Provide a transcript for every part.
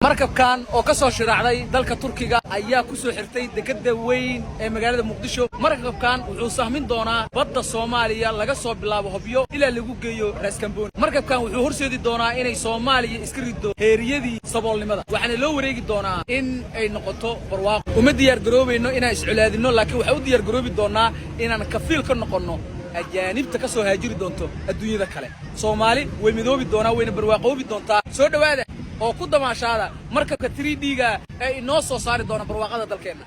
Markabkan oo ka soo shiraacday dalka Turkiga ayaa ku soo xirtay dekedda weyn ee magaalada Muqdisho. Markabkan wuxuu sahmin doonaa badda Soomaaliya, laga soo bilaabo Hobyo ilaa lagu geeyo Raaskambooni. Markabkan wuxuu horseedi doonaa inay Soomaaliya iska riddo heeriyadii saboolnimada, waxaana loo wareegi doonaa in ay noqoto barwaaqo. Uma diyaar garoobayno inaan iscolaadinno, laakiin waxaan u diyaar garoobi doonaa inaan kafiil ka noqonno ajaanibta ka soo haajiri doonto adduunyada kale. Soomaali way midoobi doonaa, wayna barwaaqoobi doontaa. Soo dhowaada oo ku damaashaada markabka 3D-ga ee inoo soo saari doona barwaaqada dalkeenna.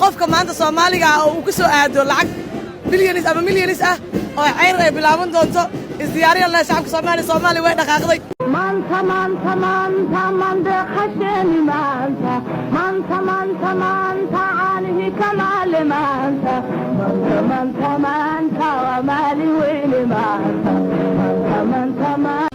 Qofka maanta Soomaaliga ah oo uu ku soo aado lacag bilyanis ama milyanis ah oo ceyr ay bilaaban doonto, isdiyaariya leh shacabka Soomaaliya. Soomaaliya way dhaqaaqday. Maanta, maanta, maanta, mandeqasheeni maanta, maanta, maanta, maanta, caanihi kamaale maanta, maanta, maanta, maanta, waa maalin weyne maanta, maanta, maanta, maanta.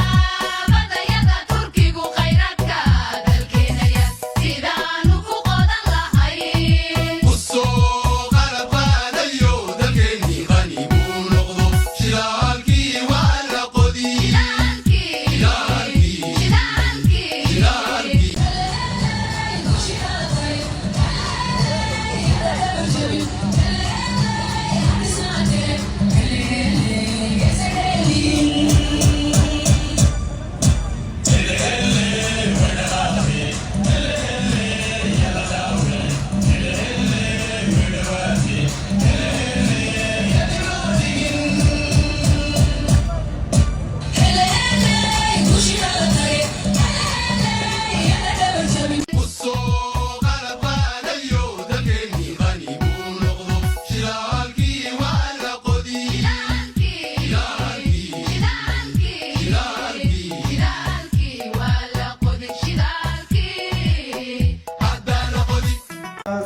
Qaraabadayada Turkigu khayraadka dalkeenaya sidaanu ku qodan lahayn. Usoo qalab qaadayo, dalkeennii qani buu noqdo, shidaalkii waa la qodi. Shidaalkii, shidaalkii. Shidaalkii. Usoo qalab qaadayo, dalkeennii qani buu noqdo, shidaalkii waa la qodi. Shidaalkii, shidaalkii, waa la qodi shidaalkii. Haddaa la qodi.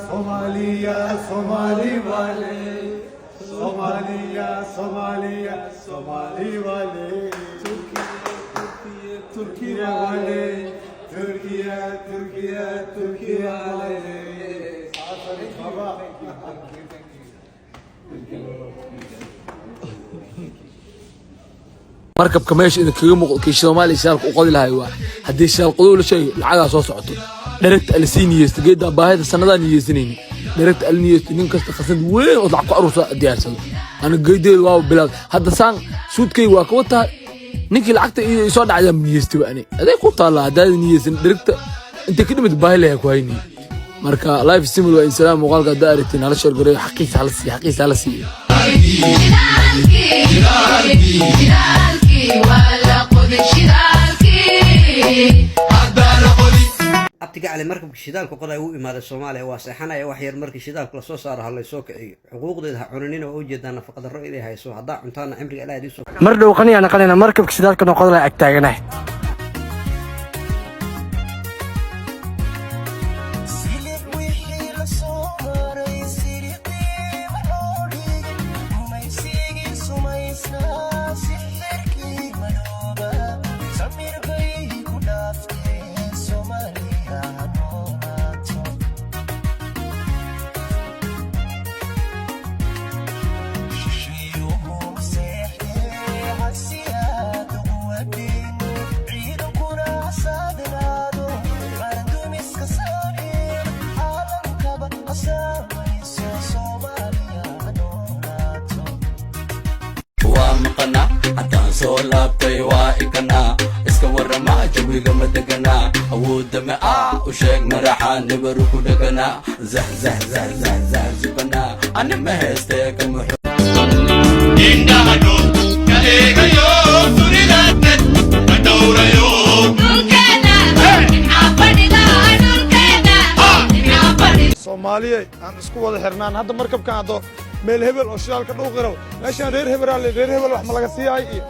Somalia, Somali wale, Somalia, Somalia, Somali wale, Turkiye wale, Türkiye, Türkiye, Türkiye wale. Baba. Markabka meesha idinkaga muuqdo, kii Soomaaliya shidaalka u qodi lahay, waa haddii shidaal qodow la sheegay, lacagaa soo socoto. Dheregta ala sii niyeysto, geedda baahida sanadaan niyeysanayni, dheregta ala niyeysto. Nin kasta khasnad weyn oo lacag ku aruursa diyaarsado. Ana geedeedu waa bilaad hadda, saan suudkayga waa ka wataa. Ninkii lacagta soo dhacdaa niyeystay ani aday ku taallaa. Haddaad niyeysan, dheregta intay ka dhimid baahi lahaa ku hayni. Marka life simul waa insalaam. Muuqaalka haddaa aragtiin, hala share gareeyo. Xaqiisa hala siiyo, xaqiisa hala siiyo. Shidaalkii, shidaalkii, waa la qodi shidaalkii. Haddaa la qodi. Abtiga Cali, markabka shidaalka qoday uu imaaday Soomaaliya, waa seexanaya wax yar. Markii shidaalka lasoo saaro, ha laysoo kiciyo. Xuquuqdeeda ha cunanina, waa ujeedaa nafaqadarro inay hayso. Haddaa cuntaana, cimriga Ilaah idiin soo Mar dhow qaniyaa naqanayna. Markabka shidaalka noqon laha ag taaganahay. Waa maqana, haddaan soo laabtay waa ikanaa. Iska warama, jawiga ma deganaa? Awoodda ma a u sheeg, maraxa nibaru ku dheganaa, zah zah zah zah zah zubanaa, ani ma heestee kama. Indhaha ka eegayo, dunida ka dhowrayo. Soomaaliya, aan isku wada xirnaan. Hadda markabkan haddo meel hebel oo shidaalka dhuuqi rabo, meeshaan reer hebelaa, reer hebel wax ma laga siiyaay iyo